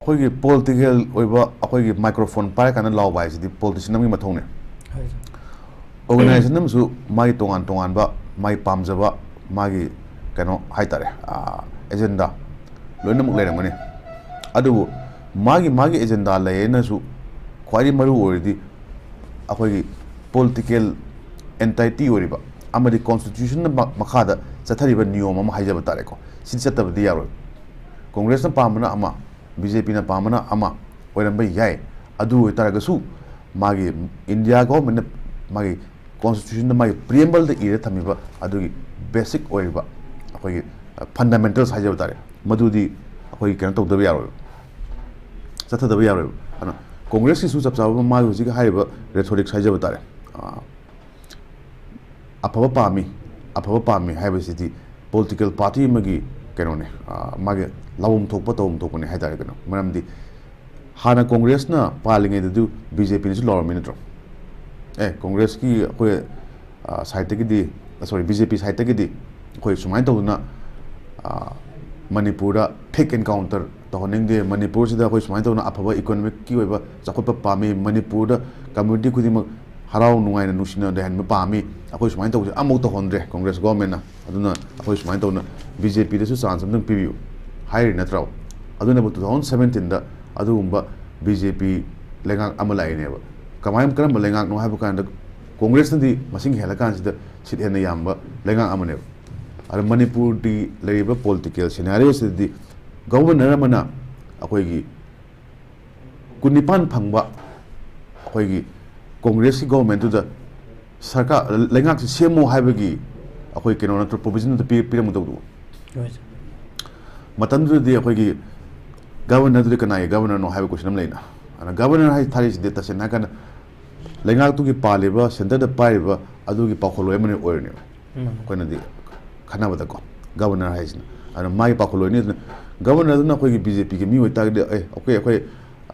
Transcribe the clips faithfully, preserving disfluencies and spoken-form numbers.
ꯑꯩꯈꯣꯏꯒꯤ ꯄꯣꯂꯤꯇꯤꯀꯦꯜ ꯑꯣꯏꯕ, ꯑꯩꯈꯣꯏꯒꯤ ꯃꯥꯏꯀ꯭ꯔꯣꯐꯣꯟ ꯄꯥꯏꯔꯀꯥꯟꯗ ꯂꯥꯎꯕ ꯍꯥꯏꯁꯤꯗꯤ ꯄꯣꯂꯤꯇꯤꯁꯤꯌꯟ ꯑꯃꯒꯤ ꯃꯊꯧꯅꯦ꯫ ꯑꯣꯔꯒꯅꯥꯏꯖꯦꯁꯟ ꯑꯃꯁꯨ ꯃꯥꯒꯤ ꯇꯣꯉꯥꯟ ꯇꯣꯉꯥꯟꯕ, ꯃꯥꯒꯤ ꯄꯥꯝꯖꯕ, ꯃꯥꯒꯤ ꯀꯩꯅꯣ ꯍꯥꯏꯇꯥꯔꯦ, ꯑꯦꯖꯦꯟꯗꯥ ꯂꯣꯏꯅꯃꯛ ꯂꯩꯔꯝꯒꯅꯤ꯫ ꯑꯗꯨꯕꯨ ꯃꯥꯒꯤ ꯃꯥꯒꯤ ꯑꯦꯖꯦꯟꯗꯥ ꯂꯩꯌꯦꯅꯁꯨ ꯈ꯭ꯋꯥꯏꯗꯒꯤ ꯃꯔꯨ ꯑꯣꯏꯔꯤꯗꯤ ꯑꯩꯈꯣꯏꯒꯤ ꯄꯣꯂꯤꯇꯤꯀꯦꯜ ꯑꯦꯟꯇꯥꯏꯇꯤ ꯑꯣꯏꯔꯤꯕ ꯑꯃꯗꯤ ꯀꯣꯟꯁꯇꯤꯇ꯭ꯌꯨꯁꯟꯅ ꯃ-, ꯃꯈꯥꯗ ꯆꯠꯊꯔꯤꯕ ꯅꯤꯌꯣꯝ ꯑꯃ ꯍꯥꯏꯖꯕ ꯇꯥꯔꯦꯀꯣ, ꯁꯤ ꯆꯠꯇꯕꯗꯤ ꯌꯥꯔꯣꯏ꯫ ꯀꯣꯡꯒ꯭ꯔꯦꯁꯅ ꯄꯥꯝꯕꯅ ꯑꯃ, ꯕꯤ ꯖꯦ ꯄꯤꯅ ꯄꯥꯝꯕꯅ ꯑꯃ ꯑꯣꯏꯔꯝꯕ ꯌꯥꯏ꯫ ꯑꯗꯨ ꯑꯣꯏꯇꯥꯔꯒꯁꯨ ꯃꯥꯒꯤ ꯏꯟꯗꯤꯌꯥ ꯒꯣꯚꯔꯟꯃꯦꯟꯠꯅ ꯃꯥꯒꯤ ꯀꯣꯟꯁꯇꯤꯇ꯭ꯌꯨꯁꯟꯗ ꯃꯥꯒꯤ ꯄ꯭ꯔꯤꯑꯦꯝꯕꯜꯗ ꯏꯔ ꯊꯝꯃꯤꯕ ꯑꯗꯨꯒꯤ ꯕꯦꯁꯤꯛ ꯑꯣꯏꯔꯤꯕ ꯑꯩꯈꯣꯏꯒꯤ, ꯑ, ꯐꯟꯗꯥꯃꯦꯟꯇꯜꯁ ꯍꯥꯏꯖꯕ ꯇꯥꯔꯦ, ꯃꯗꯨꯗꯤ ꯑꯩꯈꯣꯏ ꯀꯩꯅꯣ ꯇꯧꯗꯕ ꯌꯥꯔꯣꯏꯕ, ꯆꯠꯊꯗꯕ ꯌꯥꯔꯣꯏꯕ꯫ ꯑꯗꯨꯅ ꯀꯣꯡꯒ꯭ꯔꯦꯁꯀꯤꯁꯨ ꯆꯞ ꯆꯥꯕ ꯃꯥꯒꯤ ꯍꯧꯖꯤꯛ ꯍꯥꯏꯔꯤꯕ ꯔꯦꯊꯣꯔꯤꯛꯁ ꯍꯥꯏꯖꯕ ꯇꯥꯔꯦ, ꯑ, ꯑꯐꯕ ꯄꯥꯝꯃꯤ, ꯑꯐꯕ ꯄꯥꯝꯃꯤ ꯍꯥꯏꯕꯁꯤꯗꯤ ꯄꯣꯂꯤꯇꯤꯀꯦꯜ ꯄꯥꯔꯇꯤ ꯑꯃꯒꯤ ꯀꯩꯅꯣꯅꯦ, ꯑ, ꯃꯥꯒꯤ ꯂꯥꯎꯐꯝ ꯊꯣꯛꯄ ꯇꯧꯐꯝ ꯊꯣꯛꯄꯅꯦ ꯍꯥꯏꯇꯥꯔꯦ ꯀꯩꯅꯣ꯫ ꯃꯔꯝꯗꯤ ꯍꯥꯟꯅ ꯀꯣꯡꯒ꯭ꯔꯦꯁꯅ ꯄꯥꯜꯂꯤꯉꯩꯗꯗꯤ ꯕꯤ ꯖꯦ ꯄꯤꯅꯁꯨ ꯂꯥꯎꯔꯝꯃꯤ ꯅꯠꯇ꯭ꯔꯣ? ꯑꯦ, ꯀꯣꯡꯒ꯭ꯔꯦꯁꯀꯤ ꯑꯩꯈꯣꯏ, ꯑ, ꯁꯥꯏꯠꯇꯒꯤꯗꯤ, ꯁꯣꯔꯤ, ꯕꯤ ꯖꯦ ꯄꯤ ꯁꯥꯏꯠꯇꯒꯤꯗꯤ ꯑꯩꯈꯣꯏ ꯁꯨꯃꯥꯏꯅ ꯇꯧꯗꯅ, ꯑ, ꯃꯅꯤꯄꯨꯔꯗ ꯐꯦꯛ ꯑꯦꯟꯀꯥꯎꯟꯇꯔ ꯇꯧꯍꯟꯅꯤꯡꯗꯦ, ꯃꯅꯤꯄꯨꯔꯁꯤꯗ ꯑꯩꯈꯣꯏ ꯁꯨꯃꯥꯏꯅ ꯇꯧꯗꯅ ꯑꯐꯕ ꯏꯀꯣꯅꯣꯃꯤꯛꯀꯤ ꯑꯣꯏꯕ ꯆꯥꯎꯈꯠꯄ ꯄꯥꯝꯃꯤ, ꯃꯅꯤꯄꯨꯔꯗ ꯀꯝꯃ꯭ꯌꯨꯅꯤꯇꯤ ꯈꯨꯗꯤꯡꯃꯛ ꯍꯔꯥꯎ ꯅꯨꯡꯉꯥꯏꯅ ꯅꯨꯡꯁꯤꯅ ꯂꯩꯍꯟꯕ ꯄꯥꯝꯃꯤ, ꯑꯩꯈꯣꯏ ꯁꯨꯃꯥꯏꯅ ꯇꯧꯁꯦ ꯑꯃꯐꯥꯎ ꯇꯧꯍꯟꯗ꯭ꯔꯦ ꯀꯣꯡꯒ꯭ꯔꯦꯁ ꯒꯣꯚꯔꯟꯃꯦꯟꯠꯅ꯫ ꯑꯗꯨꯅ ꯑꯩꯈꯣꯏ ꯁꯨꯃꯥꯏꯅ ꯇꯧꯅ ꯕꯤ ꯖꯦ ꯄꯤꯗꯁꯨ ꯆꯥꯟꯁ ꯑꯝꯇꯪ ꯄꯤꯕꯤꯌꯨ ꯍꯥꯏꯔꯤ ꯅꯠꯇ꯭ꯔꯣ? ꯑꯗꯨꯅꯕꯨ two thousand seventeenꯗ ꯑꯗꯨꯒꯨꯝꯕ ꯕꯤ ꯖꯦ ꯄꯤ ꯂꯩꯉꯥꯛ ꯑꯃ ꯂꯥꯛꯏꯅꯦꯕ꯫ ꯀꯃꯥꯏꯅ, ꯀꯔꯝꯕ ꯂꯩꯉꯥꯛꯅꯣ ꯍꯥꯏꯕ ꯀꯥꯟꯗ ꯀꯣꯡꯒ꯭ꯔꯦꯁꯅꯗꯤ ꯃꯁꯤꯡ ꯍꯦꯜꯂꯀꯥꯟꯁꯤꯗ ꯁꯤꯠ ꯍꯦꯟꯅ ꯌꯥꯝꯕ ꯂꯩꯉꯥꯛ ꯑꯃꯅꯦꯕ꯫ ꯑꯗ ꯃꯅꯤꯄꯨꯔꯒꯤ ꯂꯩꯔꯤꯕ ꯄꯣꯂꯤꯇꯤꯀꯦꯜ ꯁꯤꯅꯥꯔꯤꯑꯣꯁꯤꯗꯗꯤ ꯒꯣꯚꯔꯅꯔ ꯑꯃꯅ ꯑꯩꯈꯣꯏꯒꯤ ꯀꯨꯟꯅꯤꯄꯥꯟ ꯐꯪꯕ ꯑꯩꯈꯣꯏꯒꯤ ꯀꯣꯡꯒ꯭ꯔꯦꯁꯀꯤ ꯒꯣꯚꯔꯟꯃꯦꯟꯠꯇꯨꯗ ꯁꯔꯀꯥꯔ, ꯂꯩꯉꯥꯛꯁꯤ ꯁꯦꯝꯃꯨ ꯍꯥꯏꯕꯒꯤ ꯑꯩꯈꯣꯏ ꯀꯩꯅꯣ ꯅꯠꯇ꯭ꯔꯣ, ꯄ꯭ꯔꯣꯚꯤꯖꯟ ꯑꯗꯨ ꯄꯤ-, ꯄꯤꯔꯝꯒꯗꯧꯗꯨꯕꯨ? ꯍꯣꯏ, ꯁꯥꯔ꯫ ꯃꯇꯝꯗꯨꯗꯗꯤ ꯑꯩꯈꯣꯏꯒꯤ ꯒꯚꯔꯅꯔꯗꯨꯗꯤ ꯀꯅꯥꯒꯤ ꯒꯚꯔꯅꯔꯅꯣ ꯍꯥꯏꯕ ꯀꯣꯏꯁꯟ ꯑꯃ ꯂꯩꯅ꯫ ꯑꯗꯨꯅ ꯒꯚꯔꯅꯔ ꯍꯥꯏ ꯊꯥꯔꯤꯁꯤꯗꯤ ꯇꯁꯦꯡꯅ ꯍꯥꯏꯔꯀꯥꯟꯗ ꯂꯩꯉꯥꯛꯇꯨꯒꯤ ꯄꯥꯜꯂꯤꯕ, ꯁꯦꯟꯇꯔꯗ ꯄꯥꯏꯔꯤꯕ ꯑꯗꯨꯒꯤ ꯄꯥꯎꯈꯣꯜꯂꯣꯏ ꯑꯃꯅꯤ ꯑꯣꯏꯔꯅꯦꯕ꯫ ꯎꯝ꯫ ꯑꯩꯈꯣꯏꯅꯗꯤ ꯈꯟꯅꯕꯗꯀꯣ, ꯒꯚꯔꯅꯔ ꯍꯥꯏꯁꯤꯅ꯫ ꯑꯗꯨꯅ ꯃꯥꯒꯤ ꯄꯥꯎꯈꯣꯜꯂꯣꯏꯅꯤ꯫ ꯑꯗꯨꯅ ꯒꯚꯔꯅꯔꯗꯨꯅ ꯑꯩꯈꯣꯏꯒꯤ ꯕꯤ ꯖꯦ ꯄꯤꯒꯤ ꯃꯤ ꯑꯣꯏꯇꯥꯔꯒꯗꯤ, ꯑꯦ, ꯑꯣꯀꯦ, ꯑꯩꯈꯣꯏ,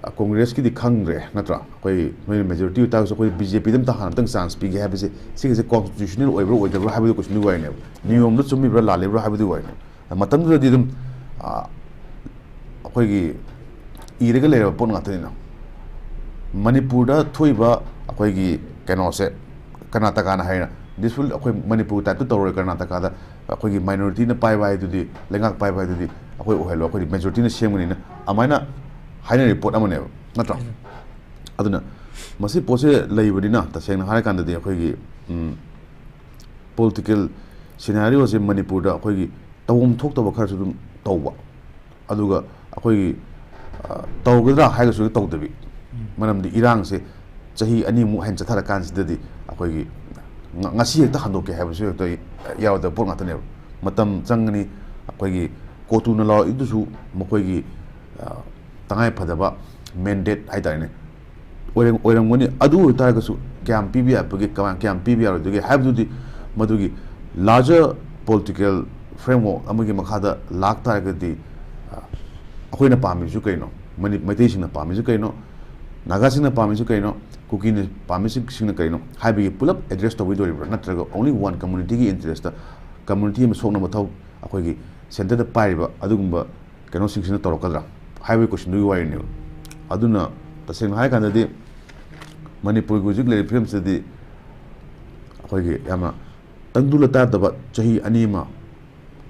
ꯑ, ꯀꯣꯡꯒ꯭ꯔꯦꯁꯀꯤꯗꯤ ꯈꯪꯗ꯭ꯔꯦ, ꯅꯠꯇ꯭ꯔꯥ? ꯑꯩꯈꯣꯏ ꯅꯣꯏꯅ ꯃꯦꯖꯣꯔꯤꯇꯤ ꯑꯣꯏꯇꯥꯔꯒꯁꯨ ꯑꯩꯈꯣꯏ ꯕꯤ ꯖꯦ ꯄꯤꯗ ꯑꯝꯇ ꯍꯥꯟꯅ ꯑꯝꯇꯪ ꯆꯥꯟꯁ ꯄꯤꯒꯦ ꯍꯥꯏꯕꯁꯦ, ꯁꯤꯒꯤꯁꯦ ꯀꯣꯟꯁꯇꯤꯇ꯭ꯌꯨꯁꯅꯦꯜ ꯑꯣꯏꯕ꯭ꯔꯥ ꯑꯣꯏꯗꯕ꯭ꯔꯥ ꯍꯥꯏꯕꯗꯨ ꯀꯣꯏꯁꯟꯗꯨꯒꯤ ꯋꯥꯔꯤꯅꯦꯕ꯫ ꯅꯤꯌꯣꯝꯗ ꯆꯨꯝꯃꯤꯕ꯭ꯔꯥ ꯂꯥꯜꯂꯤꯕ꯭ꯔꯥ ꯍꯥꯏꯕꯗꯨꯒꯤ ꯋꯥꯔꯤꯅꯦꯕ꯫ ꯃꯇꯝꯗꯨꯗꯗꯤ ꯑꯗꯨꯝ, ꯑ, ꯑꯩꯈꯣꯏꯒꯤ ꯏꯔꯒ ꯂꯩꯔꯕ ꯄꯣꯠ ꯉꯥꯛꯇꯅꯤꯅ꯫ ꯃꯅꯤꯄꯨꯔꯗ ꯊꯣꯛꯏꯕ ꯑꯩꯈꯣꯏꯒꯤ ꯀꯩꯅꯣꯁꯦ, ꯀꯔꯅꯥꯇꯀꯥꯅ ꯍꯥꯏꯅ, "This will, ꯑꯩꯈꯣꯏ ꯃꯅꯤꯄꯨꯔ type ꯇ ꯇꯧꯔꯣꯏ, ꯀꯔꯅꯥꯇꯀꯥꯗ ꯑꯩꯈꯣꯏꯒꯤ minority ꯅ ꯄꯥꯏꯕ ꯍꯥꯏꯗꯨꯗꯤ, ꯂꯩꯉꯥꯛ ꯄꯥꯏꯕ ꯍꯥꯏꯗꯨꯗꯤ ꯑꯩꯈꯣꯏ ꯑꯣꯏꯍꯜꯂꯣ, ꯑꯩꯈꯣꯏꯗꯤ majority ꯅ ꯁꯦꯝꯒꯅꯤꯅ", ꯑꯗꯨꯃꯥꯏꯅ ꯍꯥꯏꯅꯔꯤꯕ ꯄꯣꯠ ꯑꯃꯅꯦꯕ, ꯅꯠꯇ꯭ꯔꯣ? ꯑꯗꯨꯅ ꯃꯁꯤ ꯄꯣꯠꯁꯦ ꯂꯩꯕꯅꯤꯅ, ꯇꯁꯦꯡꯅ ꯍꯥꯏꯔꯀꯥꯟꯗꯗꯤ ꯑꯩꯈꯣꯏꯒꯤ, ꯎꯝ, political scenario ꯁꯦ ꯃꯅꯤꯄꯨꯔꯗ ꯑꯩꯈꯣꯏꯒꯤ ꯇꯧꯐꯝ ꯊꯣꯛꯇꯕ ꯈꯔꯁꯨ ꯑꯗꯨꯝ ꯇꯧꯕ, ꯑꯗꯨꯒ ꯑꯩꯈꯣꯏꯒꯤ, ꯑ, ꯇꯧꯒꯗ꯭ꯔꯥ ꯍꯥꯏꯔꯒꯁꯨ ꯇꯧꯗꯕꯤ꯫ ꯃꯔꯝꯗꯤ ꯏꯔꯥꯡꯁꯦ ꯆꯍꯤ ꯑꯅꯤꯃꯨꯛ ꯍꯦꯟꯅ ꯆꯠꯊꯔꯀꯥꯟꯁꯤꯗꯗꯤ ꯑꯩꯈꯣꯏꯒꯤ ꯉ-, ꯉꯁꯤ ꯍꯦꯛꯇ ꯍꯟꯗꯣꯛꯀꯦ ꯍꯥꯏꯕꯁꯨ ꯍꯦꯛꯇ ꯌꯥꯔꯣꯏꯗꯕ ꯄꯣꯠ ꯉꯥꯛꯇꯅꯦꯕ꯫ ꯃꯇꯝ ꯆꯪꯒꯅꯤ꯫ ꯑꯩꯈꯣꯏꯒꯤ ꯀꯣꯇꯨꯅ ꯂꯥꯎꯔꯛꯏꯗꯨꯁꯨ ꯃꯈꯣꯏꯒꯤ, ꯑ, ꯇꯉꯥꯏ ꯐꯗꯕ mandate ꯍꯥꯏꯇꯥꯔꯦꯅꯦ, ꯑꯣꯏꯔꯝ-, ꯑꯣꯏꯔꯝꯒꯅꯤ꯫ ꯑꯗꯨ ꯑꯣꯏꯇꯥꯔꯒꯁꯨ ꯀꯌꯥꯝ ꯄꯤꯕ ꯌꯥꯕꯒꯦ, ꯀꯃꯥꯏ-, ꯀꯌꯥꯝ ꯄꯤꯕ ꯌꯥꯔꯣꯏꯗꯒꯦ ꯍꯥꯏꯕꯗꯨꯗꯤ ꯃꯗꯨꯒꯤ larger political framework ꯑꯃꯒꯤ ꯃꯈꯥꯗ ꯂꯥꯛꯇꯥꯔꯒꯗꯤ, ꯑ, ꯑꯩꯈꯣꯏꯅ ꯄꯥꯝꯃꯤꯁꯨ ꯀꯩꯅꯣ, ꯃꯅꯤ-, ꯃꯩꯇꯩꯁꯤꯡꯅ ꯄꯥꯝꯃꯤꯁꯨ ꯀꯩꯅꯣ, ꯅꯥꯒꯥꯁꯤꯡꯅ ꯄꯥꯝꯃꯤꯁꯨ ꯀꯩꯅꯣ, ꯀꯨꯀꯤꯅ ꯄꯥꯝꯃꯤꯁꯤꯡꯅ ꯀꯩꯅꯣ ꯍꯥꯏꯕꯒꯤ ꯄꯨꯂꯞ address ꯇꯧꯕꯤꯗꯣꯔꯤꯕ꯭ꯔꯥ? ꯅꯠꯇ꯭ꯔꯒ only one community ꯒꯤ interest ꯇ, community ꯑꯃ ꯁꯣꯛꯅꯕ ꯊꯕꯛ ꯑꯩꯈꯣꯏꯒꯤ centre ꯗ ꯄꯥꯏꯔꯤꯕ ꯑꯗꯨꯒꯨꯝꯕ ꯀꯩꯅꯣꯁꯤꯡꯁꯤꯅ ꯇꯧꯔꯛꯀꯗ꯭ꯔꯥ ꯍꯥꯏꯕꯒꯤ question ꯗꯨꯒꯤ ꯋꯥꯔꯤꯅꯦꯕ꯫ ꯑꯗꯨꯅ ꯇꯁꯦꯡꯅ ꯍꯥꯏꯔꯀꯥꯟꯗꯗꯤ ꯃꯅꯤꯄꯨꯔꯒꯤ ꯍꯧꯖꯤꯛ ꯂꯩꯔꯤꯕ ꯐꯤꯕꯝꯁꯤꯗꯗꯤ ꯑꯩꯈꯣꯏꯒꯤ ꯌꯥꯝꯅ ꯇꯪꯗꯨ ꯂꯩꯇꯥꯗꯕ ꯆꯍꯤ ꯑꯅꯤ ꯑꯃ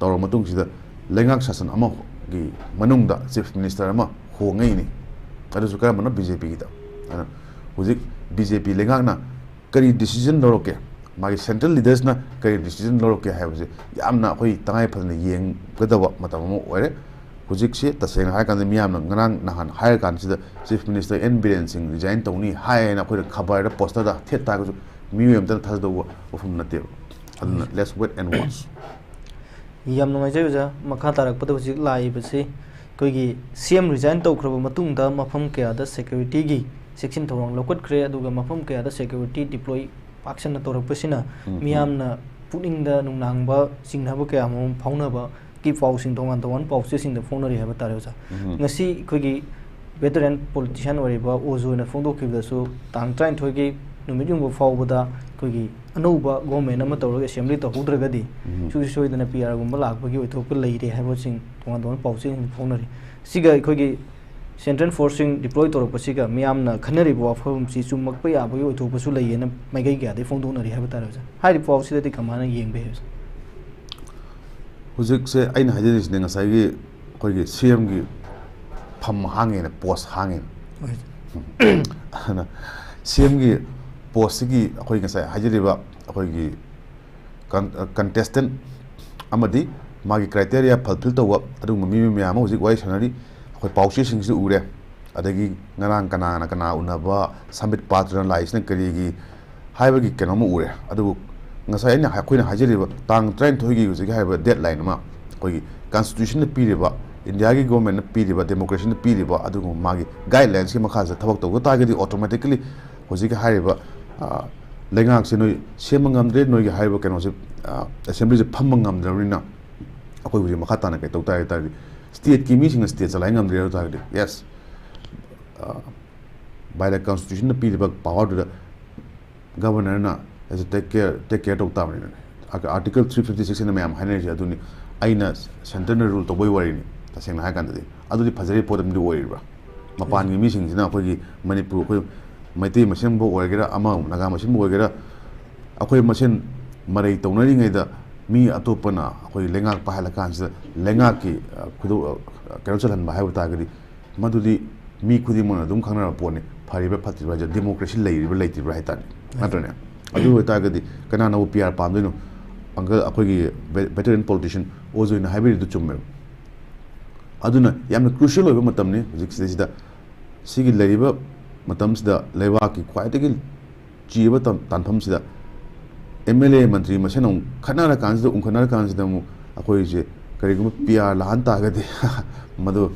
ꯇꯧꯔꯕ ꯃꯇꯨꯡꯁꯤꯗ ꯂꯩꯉꯥꯛ ꯁꯥꯁꯟ ꯑꯃꯒꯤ ꯃꯅꯨꯡꯗ chief minister ꯑꯃ ꯍꯣꯡꯉꯛꯏꯅꯤ꯫ ꯑꯗꯨꯁꯨ ꯀꯔꯝꯕꯅꯣ? ꯕꯤ ꯖꯦ ꯄꯤꯒꯤꯗ꯫ ꯑꯗꯨꯅ ꯍꯧꯖꯤꯛ ꯕꯤ ꯖꯦ ꯄꯤ ꯂꯩꯉꯥꯛꯅ ꯀꯔꯤ decision ꯂꯧꯔꯛꯀꯦ, ꯃꯥꯒꯤ central leaders ꯅ ꯀꯔꯤ decision ꯂꯧꯔꯛꯀꯦ ꯍꯥꯏꯕꯁꯦ ꯌꯥꯝꯅ ꯑꯩꯈꯣꯏ ꯇꯉꯥꯏ ꯐꯗꯅ ꯌꯦꯡꯒꯗꯕ ꯃꯇꯝ ꯑꯃ ꯑꯣꯏꯔꯦ꯫ ꯍꯧꯖꯤꯛꯁꯦ ꯇꯁꯦꯡꯅ ꯍꯥꯏꯔꯀꯥꯟꯗ ꯃꯤꯌꯥꯝꯅ ꯉꯔꯥꯡ ꯅꯍꯥꯟ ꯍꯥꯏꯔꯀꯥꯟꯁꯤꯗ chief minister ꯑꯦꯟ ꯕꯤꯔꯦꯟ ꯁꯤꯡ resign ꯇꯧꯅꯤ ꯍꯥꯏꯅ ꯑꯩꯈꯣꯏꯅ ꯈꯕꯔꯗ, poster ꯗ ꯊꯦꯠ ꯇꯥꯔꯒꯁꯨ ꯃꯤꯑꯣꯏ ꯑꯃꯇꯅ ꯊꯥꯖꯗꯧꯕ ꯋꯥꯐꯝ ꯅꯠꯇꯦꯕ꯫ ꯑꯗꯨꯅ let's wait and watch꯫ ꯌꯥꯝ ꯅꯨꯡꯉꯥꯏꯖꯩ ꯑꯣꯖꯥ꯫ ꯃꯈꯥ ꯇꯥꯔꯛꯄꯗ ꯍꯧꯖꯤꯛ ꯂꯥꯛꯏꯕꯁꯤ ꯑꯩꯈꯣꯏꯒꯤ ꯁꯤ ꯑꯦꯝ resign ꯇꯧꯈ꯭ꯔꯕ ꯃꯇꯨꯡꯗ ꯃꯐꯝ ꯀꯌꯥꯗ security ꯒꯤ ꯆꯦꯛꯁꯤꯟ ꯊꯧꯔꯥꯡ ꯂꯧꯈꯠꯈ꯭ꯔꯦ, ꯑꯗꯨꯒ ꯃꯐꯝ ꯀꯌꯥꯗ security deploy ꯄꯥꯛꯁꯟꯅ ꯇꯧꯔꯛꯄꯁꯤꯅ ꯎꯝ, ꯎꯝ꯫ ꯃꯤꯌꯥꯝꯅ ꯄꯨꯛꯅꯤꯡꯗ ꯅꯨꯡꯅꯥꯡꯕ ꯆꯤꯡꯅꯕ ꯀꯌꯥ ꯑꯃꯔꯣꯝ ꯐꯥꯎꯅꯕꯒꯤ ꯄꯥꯎꯁꯤꯡ ꯇꯣꯉꯥꯟ ꯇꯣꯉꯥꯟꯕ ꯄꯥꯎꯆꯦꯁꯤꯡꯗ ꯐꯣꯡꯅꯔꯤ ꯍꯥꯏꯕ ꯇꯥꯔꯦ ꯑꯣꯖꯥ꯫ ꯎꯝ꯫ ꯉꯁꯤ ꯑꯩꯈꯣꯏꯒꯤ veteran politician ꯑꯣꯏꯔꯤꯕ ꯑꯣꯖꯣꯅ ꯐꯣꯡꯗꯣꯛꯈꯤꯕꯗꯁꯨ ꯇꯥꯡ ꯇꯔꯥꯅꯤꯊꯣꯏꯒꯤ ꯅꯨꯃꯤꯠ ꯌꯨꯡꯕ ꯐꯥꯎꯕꯗ ꯑꯩꯈꯣꯏꯒꯤ ꯑꯅꯧꯕ government ꯑꯃ ꯇꯧꯔꯒ assembly ꯇꯧꯍꯧꯗ꯭ꯔꯒꯗꯤ ꯎꯝ꯫ ꯁꯨꯡꯁꯣꯏ ꯁꯣꯏꯗꯅ ꯄꯤ ꯑꯥꯔꯒꯨꯝꯕ ꯂꯥꯛꯄꯒꯤ ꯑꯣꯏꯊꯣꯛꯄ ꯂꯩꯔꯦ ꯍꯥꯏꯕꯁꯤꯡ ꯇꯣꯉꯥꯟ ꯇꯣꯉꯥꯟꯕ ꯄꯥꯎꯆꯦꯁꯤꯡ ꯐꯣꯡꯅꯔꯤ꯫ ꯁꯤꯒ ꯑꯩꯈꯣꯏꯒꯤ ꯁꯦꯟꯇ꯭ꯔꯦꯜ ꯐꯣꯔꯁꯁꯤꯡ ꯗꯤꯄ꯭ꯂꯣꯏ ꯇꯧꯔꯛꯄꯁꯤꯒ ꯃꯤꯌꯥꯝꯅ ꯈꯟꯅꯔꯤꯕ ꯋꯥꯐꯝꯁꯤ ꯆꯨꯝꯃꯛꯄ ꯌꯥꯕꯒꯤ ꯑꯣꯏꯊꯣꯛꯄꯁꯨ ꯂꯩꯌꯦꯅ ꯃꯥꯏꯀꯩ ꯀꯌꯥꯗꯒꯤ ꯐꯣꯡꯗꯣꯛꯅꯔꯤ ꯍꯥꯏꯕ ꯇꯥꯔꯦ ꯑꯣꯖꯥ꯫ ꯍꯥꯏꯔꯤꯕ ꯄꯥꯎꯁꯤꯗꯗꯤ ꯀꯃꯥꯏꯅ ꯌꯦꯡꯕ ꯍꯥꯏꯕꯁꯦ? ꯍꯧꯖꯤꯛꯁꯦ ꯑꯩꯅ ꯍꯥꯏꯖꯔꯤꯁꯤꯅꯦ, ꯉꯁꯥꯏꯒꯤ ꯑꯩꯈꯣꯏꯒꯤ ꯁꯤ ꯑꯦꯝꯒꯤ ꯐꯝ ꯍꯥꯡꯉꯦꯅ, ꯄꯣꯁ ꯍꯥꯡꯉꯦꯅ꯫ ꯑꯗꯨꯅ ꯁꯤ ꯑꯦꯝꯒꯤ ꯄꯣꯁꯁꯤꯒꯤ ꯑꯩꯈꯣꯏ ꯉꯁꯥꯏ ꯍꯥꯏꯖꯔꯤꯕ ꯑꯩꯈꯣꯏꯒꯤ ꯀꯟꯇꯦꯁꯇꯦꯟ ꯑꯃꯗꯤ ꯃꯥꯒꯤ ꯀ꯭ꯔꯥꯏꯇꯦꯔꯤꯌꯥ ꯐꯜꯐꯤꯜ ꯇꯧꯕ ꯑꯗꯨꯒꯨꯝꯕ ꯃꯤ ꯃꯌꯥꯝ ꯑꯃ ꯍꯧꯖꯤꯛ ꯋꯥꯔꯤ ꯁꯥꯟꯅꯔꯤ꯫ ꯑꯩꯈꯣꯏ ꯄꯥꯎꯆꯦꯁꯤꯡꯁꯨ ꯎꯔꯦ, ꯑꯗꯒꯤ ꯉꯔꯥꯡ ꯀꯅꯥꯅ ꯀꯅꯥ ꯎꯅꯕ, ꯁꯝꯕꯤꯠ ꯄꯥꯇ꯭ꯔꯅ ꯂꯥꯛꯏꯁꯤꯅ ꯀꯔꯤꯒꯤ ꯍꯥꯏꯕꯒꯤ ꯀꯩꯅꯣꯝꯃ ꯎꯔꯦ꯫ ꯑꯗꯨꯕꯨ ꯉꯁꯥꯏ ꯑꯩꯅ, ꯑꯩꯈꯣꯏꯅ ꯍꯥꯏꯖꯔꯤꯕ ꯇꯥꯡ ꯇꯔꯥꯅꯤꯊꯣꯏꯒꯤ ꯍꯧꯖꯤꯛꯀꯤ ꯍꯥꯏꯔꯤꯕ ꯗꯦꯠ ꯂꯥꯏꯟ ꯑꯃ ꯑꯩꯈꯣꯏꯒꯤ ꯀꯟꯁꯇꯤꯇ꯭ꯌꯨꯁꯟꯅ ꯄꯤꯔꯤꯕ, ꯏꯟꯗꯤꯌꯥꯒꯤ ꯒꯣꯔꯃꯦꯟꯅ ꯄꯤꯔꯤꯕ, ꯗꯦꯃꯣꯀ꯭ꯔꯦꯁꯤꯅ ꯄꯤꯔꯤꯕ ꯑꯗꯨꯒꯨꯝꯕ ꯃꯥꯒꯤ ꯒꯥꯏꯗꯂꯥꯏꯟꯁꯀꯤ ꯃꯈꯥꯁꯤꯗ ꯊꯕꯛ ꯇꯧꯕ ꯇꯥꯔꯒꯗꯤ ꯑꯣꯇꯣꯃꯦꯇꯤꯀꯦꯂꯤ ꯍꯧꯖꯤꯛꯀꯤ ꯍꯥꯏꯔꯤꯕ, ꯑ, ꯂꯩꯉꯥꯛꯁꯦ ꯅꯣꯏ ꯁꯦꯝꯕ ꯉꯝꯗ꯭ꯔꯦ, ꯅꯣꯏꯒꯤ ꯍꯥꯏꯔꯤꯕ ꯀꯩꯅꯣꯁꯦ, ꯑ, ꯑꯦꯁꯦꯝꯕ꯭ꯂꯤꯁꯦ ꯐꯝꯕ ꯉꯝꯗ꯭ꯔꯕꯅꯤꯅ ꯑꯩꯈꯣꯏ ꯍꯧꯖꯤꯛ ꯃꯈꯥ ꯇꯥꯅ ꯀꯩ ꯇꯧ ꯇꯥꯔꯦ ꯍꯥꯏ ꯇꯥꯔꯗꯤ, ꯁ꯭ꯇꯦꯠꯀꯤ ꯃꯤꯁꯤꯡꯅ ꯁ꯭ꯇꯦꯠ ꯆꯂꯥꯏ ꯉꯝꯗ꯭ꯔꯦ ꯍꯥꯏꯕ ꯇꯥꯔꯒꯗꯤ, ꯌꯦꯁ, ꯚꯥꯏ ꯀꯟꯁꯇꯤꯇ꯭ꯌꯨꯁꯟꯅ ꯄꯤꯔꯤꯕ ꯄꯋꯥꯔꯗꯨꯗ ꯒꯕꯔꯅꯔꯅ ꯇꯦꯛ ꯀꯦꯌꯔ, ꯇꯦꯛ ꯀꯦꯌꯔ ꯇꯧ ꯇꯥꯕꯅꯤꯅ꯫ ꯑꯥꯔꯇꯤꯀꯜ ꯊ꯭ꯔꯤ ꯐꯤꯐꯇꯤ ꯁꯤꯛꯁ ꯍꯥꯏꯅ ꯃꯌꯥꯝ ꯍꯥꯏꯅꯔꯤꯁꯦ ꯑꯗꯨꯅꯤ꯫ ꯑꯩꯅ ꯁꯦꯟꯇꯔꯅ ꯔꯨꯜ ꯇꯧꯕꯒꯤ ꯋꯥꯔꯤꯅꯤ꯫ ꯇꯁꯦꯡꯅ ꯍꯥꯏꯔꯀꯥꯟꯗꯗꯤ ꯑꯗꯨꯗꯤ ꯐꯖꯔꯤ ꯄꯣꯠ ꯑꯃꯗꯤ ꯑꯣꯏꯔꯤꯕ꯭ꯔꯥ? ꯃꯄꯥꯟꯒꯤ ꯃꯤꯁꯤꯡꯁꯤꯅ ꯑꯩꯈꯣꯏꯒꯤ ꯃꯅꯤꯄꯨꯔ, ꯑꯩꯈꯣꯏ ꯃꯩꯇꯩ ꯃꯁꯦꯟꯕꯨ ꯑꯣꯏꯒꯦꯔꯥ, ꯑꯃ ꯅꯥꯒꯥ ꯃꯁꯦꯟꯕꯨ ꯑꯣꯏꯒꯦꯔꯥ, ꯑꯩꯈꯣꯏ ꯃꯁꯦꯟ ꯃꯔꯩ ꯇꯧꯅꯔꯤꯉꯩꯗ ꯃꯤ ꯑꯇꯣꯞꯄꯅ ꯑꯩꯈꯣꯏ ꯂꯩꯉꯥꯛ ꯄꯥꯏꯍꯜꯂꯀꯥꯟꯁꯤꯗ ꯂꯩꯉꯥꯛꯀꯤ, ꯑ, ꯈꯨꯗꯣ-, ꯑ, ꯀꯩꯅꯣ ꯆꯜꯍꯟꯕ ꯍꯥꯏꯕ ꯇꯥꯔꯒꯗꯤ, ꯃꯗꯨꯗꯤ ꯃꯤ ꯈꯨꯗꯤꯡꯃꯛꯅ ꯑꯗꯨꯝ ꯈꯪꯅꯔꯕ ꯄꯣꯠꯅꯤ꯫ ꯐꯔꯤꯕ꯭ꯔꯥ ꯐꯠꯇ꯭ꯔꯤꯕ꯭ꯔꯥ ꯍꯥꯏꯁꯦ ꯗꯦꯃꯣꯀ꯭ꯔꯦꯁꯤ ꯂꯩꯔꯤꯕ꯭ꯔꯥ ꯂꯩꯇ꯭ꯔꯤꯕ꯭ꯔꯥ ꯍꯥꯏ ꯇꯥꯔꯦ, ꯅꯠꯇ꯭ꯔꯅꯦ? ꯑꯗꯨ ꯑꯣꯏꯇꯥꯔꯒꯗꯤ ꯀꯅꯥꯅꯕꯨ ꯄꯤ ꯑꯥꯔ ꯄꯥꯝꯗꯣꯏꯅꯣ? ꯑꯪꯀꯜ, ꯑꯩꯈꯣꯏꯒꯤ ꯚꯦ-, ꯚꯦꯇꯔꯦꯟ ꯄꯣꯂꯤꯇꯤꯁꯤꯌꯟ ꯑꯣꯖꯣꯏꯅ ꯍꯥꯏꯕꯤꯔꯤꯗꯨ ꯆꯨꯝꯃꯦꯕ꯫ ꯑꯗꯨꯅ ꯌꯥꯝꯅ ꯀ꯭ꯔꯨꯁꯤꯌꯦꯜ ꯑꯣꯏꯕ ꯃꯇꯝꯅꯤ ꯍꯧꯖꯤꯛꯁꯤꯗꯩꯁꯤꯗ꯫ ꯁꯤꯒꯤ ꯂꯩꯔꯤꯕ ꯃꯇꯝꯁꯤꯗ ꯂꯩꯕꯥꯛꯀꯤ ꯈ꯭ꯋꯥꯏꯗꯒꯤ ꯆꯤꯔꯕ ꯇꯥꯟ-, ꯇꯥꯟꯐꯝꯁꯤꯗ ꯑꯦꯝ ꯑꯦꯜ ꯑꯦ ꯃꯟꯇ꯭ꯔꯤ ꯃꯁꯦꯟ ꯑꯃꯨꯛ ꯈꯠꯅꯔ ꯀꯥꯟꯁꯤꯗ, ꯑꯃꯨꯛ ꯈꯠꯅꯔ ꯀꯥꯟꯁꯤꯗ ꯑꯃꯨꯛ ꯑꯩꯈꯣꯏꯁꯦ ꯀꯔꯤꯒꯨꯝꯕ ꯄꯤ ꯑꯥꯔ ꯂꯥꯛꯍꯟ ꯇꯥꯔꯒꯗꯤ ꯃꯗꯨ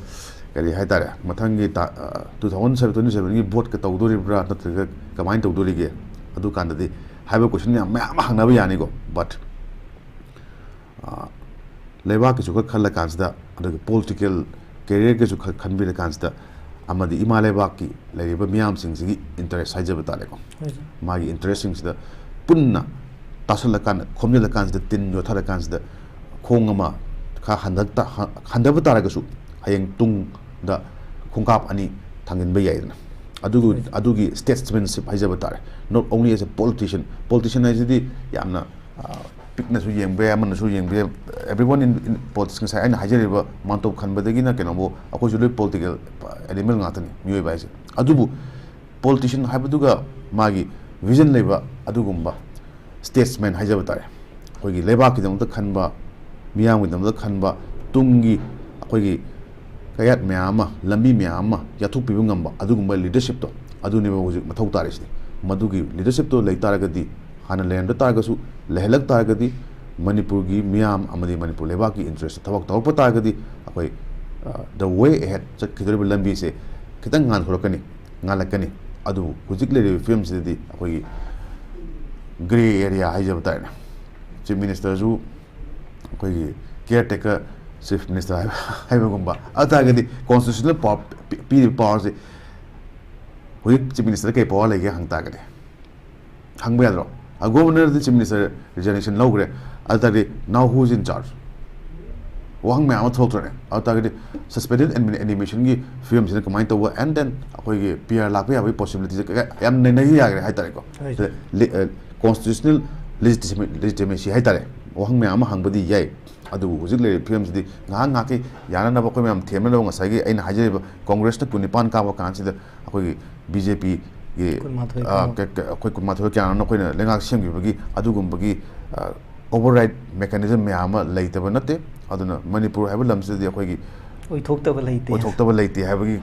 ꯀꯔꯤ ꯍꯥꯏꯇꯥꯔꯦ, ꯃꯊꯪꯒꯤ ꯇꯥ-, ꯑ, two thousand seven, twenty sevenꯒꯤ ꯚꯣꯠꯀ ꯇꯧꯗꯣꯔꯤꯕ꯭ꯔꯥ ꯅꯠꯇ꯭ꯔꯒ ꯀꯃꯥꯏꯅ ꯇꯧꯗꯣꯔꯤꯒꯦ? ꯑꯗꯨ ꯀꯥꯟꯗꯗꯤ ꯍꯥꯏꯕ ꯀꯣꯏꯁꯟ ꯌꯥꯝ ꯃꯌꯥꯝ ꯑꯃ ꯍꯪꯅꯕ ꯌꯥꯅꯤꯀꯣ꯫ But, ꯑ, ꯂꯩꯕꯥꯛꯀꯤꯁꯨ ꯈꯔ ꯈꯜꯂ ꯀꯥꯟꯁꯤꯗ, ꯑꯗꯨꯒ ꯄꯣꯂꯤꯇꯤꯀꯦꯜ ꯀꯦꯔꯤꯌꯔꯒꯤꯁꯨ ꯈꯔ ꯈꯟꯕꯤꯔ ꯀꯥꯟꯁꯤꯗ, ꯑꯃꯗꯤ ꯏꯃꯥ ꯂꯩꯕꯥꯛꯀꯤ ꯂꯩꯔꯤꯕ ꯃꯤꯌꯥꯝꯁꯤꯡꯁꯤꯒꯤ ꯏꯟꯇꯔꯦꯁ ꯍꯥꯏꯖꯕ ꯇꯥꯔꯦꯀꯣ꯫ ꯍꯣꯏ ꯁꯥꯔ꯫ ꯃꯥꯒꯤ ꯏꯟꯇꯔꯦꯁꯁꯤꯡꯁꯤꯗ ꯄꯨꯟꯅ ꯇꯥꯁꯜꯂꯀꯥꯟꯗ, ꯈꯣꯝꯖꯤꯜꯂꯀꯥꯟꯁꯤꯗ, ꯇꯤꯟ ꯌꯣꯠꯊꯔꯀꯥꯟꯁꯤꯗ ꯈꯣꯡ ꯑꯃ ꯈꯔ ꯍꯟꯗꯛꯇ-, ꯍ-, ꯍꯟꯊꯕ ꯇꯥꯔꯒꯁꯨ ꯍꯌꯦꯡ ꯇꯨꯡꯗ ꯈꯣꯡꯀꯥꯞ ꯑꯅꯤ ꯊꯥꯡꯖꯤꯟꯕ ꯌꯥꯏꯗꯅ꯫ ꯑꯗꯨꯒ ꯑꯗꯨꯒꯤ statesmanship ꯍꯥꯏꯖꯕ ꯇꯥꯔꯦ, not only as a politician. Politician ꯍꯥꯏꯁꯤꯗꯤ ꯌꯥꯝꯅ, ꯑ, ꯄꯤꯛꯅꯁꯨ ꯌꯦꯡꯕ ꯌꯥꯏ, ꯑꯃꯅꯁꯨ ꯌꯦꯡꯕ ꯌꯥꯏ, everyone in, in politics. ꯉꯁꯥꯏ ꯑꯩꯅ ꯍꯥꯏꯖꯔꯤꯕ ꯃꯥꯟꯇꯣꯞ ꯈꯟꯕꯗꯒꯤꯅ ꯀꯩꯅꯣꯕꯨ ꯑꯩꯈꯣꯏꯁꯨ ꯂꯣꯏ political animal ꯉꯥꯛꯇꯅꯤ, ꯃꯤꯑꯣꯏꯕ ꯍꯥꯏꯁꯦ꯫ ꯑꯗꯨꯕꯨ politician ꯍꯥꯏꯕꯗꯨꯒ ꯃꯥꯒꯤ vision ꯂꯩꯕ ꯑꯗꯨꯒꯨꯝꯕ statesman ꯍꯥꯏꯖꯕ ꯇꯥꯔꯦ, ꯑꯩꯈꯣꯏꯒꯤ ꯂꯩꯕꯥꯛꯀꯤꯗꯃꯛꯇ ꯈꯟꯕ, ꯃꯤꯌꯥꯝꯒꯤꯗꯃꯛꯇ ꯈꯟꯕ, ꯇꯨꯡꯒꯤ ꯑꯩꯈꯣꯏꯒꯤ ꯀꯌꯥꯠ ꯃꯌꯥꯝ ꯑꯃ, ꯂꯝꯕꯤ ꯃꯌꯥꯝ ꯑꯃ ꯌꯥꯠꯊꯣꯛꯄꯤꯕ ꯉꯝꯕ ꯑꯗꯨꯒꯨꯝꯕ leadershipꯇꯣ, ꯑꯗꯨꯅꯦꯕ ꯍꯧꯖꯤꯛ ꯃꯊꯧ ꯇꯥꯔꯤꯁꯤꯗꯤ꯫ ꯃꯗꯨꯒꯤ leadershipꯇꯣ ꯂꯩ ꯇꯥꯔꯒꯗꯤ, ꯍꯥꯟꯅ ꯂꯩꯔꯝꯗ ꯇꯥꯔꯒꯁꯨ, ꯂꯩꯍꯜꯂꯛ ꯇꯥꯔꯒꯗꯤ, ꯃꯅꯤꯄꯨꯔꯒꯤ ꯃꯤꯌꯥꯝ ꯑꯃꯗꯤ ꯃꯅꯤꯄꯨꯔ ꯂꯩꯕꯥꯛꯀꯤ interestꯇ ꯊꯕꯛ ꯇꯧꯔꯛꯄ ꯇꯥꯔꯒꯗꯤ, ꯑꯩꯈꯣꯏ, ꯑ, the way ahead ꯆꯠꯈꯤꯗꯣꯔꯤꯕ ꯂꯝꯕꯤꯁꯦ ꯈꯤꯇꯪ ꯉꯥꯟꯊꯣꯔꯛꯀꯅꯤ, ꯉꯥꯜꯂꯛꯀꯅꯤ꯫ ꯑꯗꯨꯕꯨ ꯍꯧꯖꯤꯛ ꯂꯩꯔꯤꯕ ꯐꯤꯕꯝꯁꯤꯗꯗꯤ ꯑꯩꯈꯣꯏꯒꯤ grey area ꯍꯥꯏꯖꯕ ꯇꯥꯔꯦꯅꯦ꯫ Chief Ministerꯁꯨ ꯑꯩꯈꯣꯏꯒꯤ caretaker Chief Minister ꯍꯥꯏꯕ, ꯍꯥꯏꯕꯒꯨꯝꯕ꯫ ꯑꯗꯨ ꯇꯥꯔꯒꯗꯤ constitutional power ꯄꯤ-, ꯄꯤꯔꯤꯕ powerꯁꯦ ꯍꯧꯖꯤꯛ Chief Minister ꯀꯩ power ꯂꯩꯒꯦ ꯍꯪ ꯇꯥꯔꯒꯗꯤ, ꯍꯪꯕ ꯌꯥꯗ꯭ꯔꯣ? ꯑ, Governorꯗꯤ Chief Minister resignation ꯂꯧꯈ꯭ꯔꯦ, ꯑꯗꯨ ꯇꯥꯔꯗꯤ now who is in charge? ꯋꯥꯍꯪ ꯃꯌꯥꯝ ꯑꯃ ꯊꯣꯛꯂꯛꯇ꯭ꯔꯅꯦ? ꯑꯗꯨ ꯇꯥꯔꯒꯗꯤ suspended admi-, animationꯒꯤ ꯐꯤꯕꯝꯁꯤꯅ ꯀꯃꯥꯏꯅ ꯇꯧꯕ, and then ꯑꯩꯈꯣꯏꯒꯤ P R ꯂꯥꯛꯄ ꯌꯥꯕꯒꯤ possibilityꯁꯦ ꯀꯌꯥ-, ꯌꯥꯝ ꯅꯩꯅꯈꯤ ꯌꯥꯈ꯭ꯔꯦ ꯍꯥꯏꯇꯥꯔꯦꯀꯣ꯫ ꯍꯣꯏ꯫ ꯁꯤꯗ ꯂꯤ-, ꯑ, constitutional legitimi-, legitimacy ꯍꯥꯏꯇꯥꯔꯦ, ꯋꯥꯍꯪ ꯃꯌꯥꯝ ꯑꯃ ꯍꯪꯕꯗꯤ ꯌꯥꯏ꯫ ꯑꯗꯨꯕꯨ ꯍꯧꯖꯤꯛ ꯂꯩꯔꯤꯕ ꯐꯤꯕꯝꯁꯤꯗꯤ ꯉꯥꯏꯍꯥꯛ ꯉꯥꯏꯍꯥꯛꯀꯤ ꯌꯥꯅꯅꯕ ꯑꯩꯈꯣꯏ ꯃꯌꯥꯝ ꯊꯦꯝꯅꯅꯕ ꯉꯁꯥꯏꯒꯤ ꯑꯩꯅ ꯍꯥꯏꯖꯔꯤꯕ Congressꯅ ꯀꯨꯟꯅꯤꯄꯥꯟ ꯀꯥꯕ ꯀꯥꯟꯁꯤꯗ ꯑꯩꯈꯣꯏꯒꯤ BJPꯒꯤ, ꯀꯨꯟꯃꯥꯊꯣꯏ ꯑ, ꯀꯥꯕ꯫ ꯀ-, ꯀ-, ꯑꯩꯈꯣꯏ ꯀꯨꯟꯃꯥꯊꯣꯏ ꯀꯌꯥꯅꯣ ꯑꯩꯈꯣꯏꯅ ꯂꯩꯉꯥꯛ ꯁꯦꯝꯈꯤꯕꯒꯤ ꯑꯗꯨꯒꯨꯝꯕꯒꯤ, ꯑ, override mechanism ꯃꯌꯥꯝ ꯑꯃ ꯂꯩꯇꯕ ꯅꯠꯇꯦ꯫ ꯑꯗꯨꯅ ꯃꯅꯤꯄꯨꯔ ꯍꯥꯏꯕ ꯂꯝꯁꯤꯗꯗꯤ ꯑꯩꯈꯣꯏꯒꯤ ꯑꯣꯏꯊꯣꯛꯇꯕ ꯂꯩꯇꯦ꯫ ꯑꯣꯏꯊꯣꯛꯇꯕ ꯂꯩꯇꯦ ꯍꯥꯏꯕꯒꯤ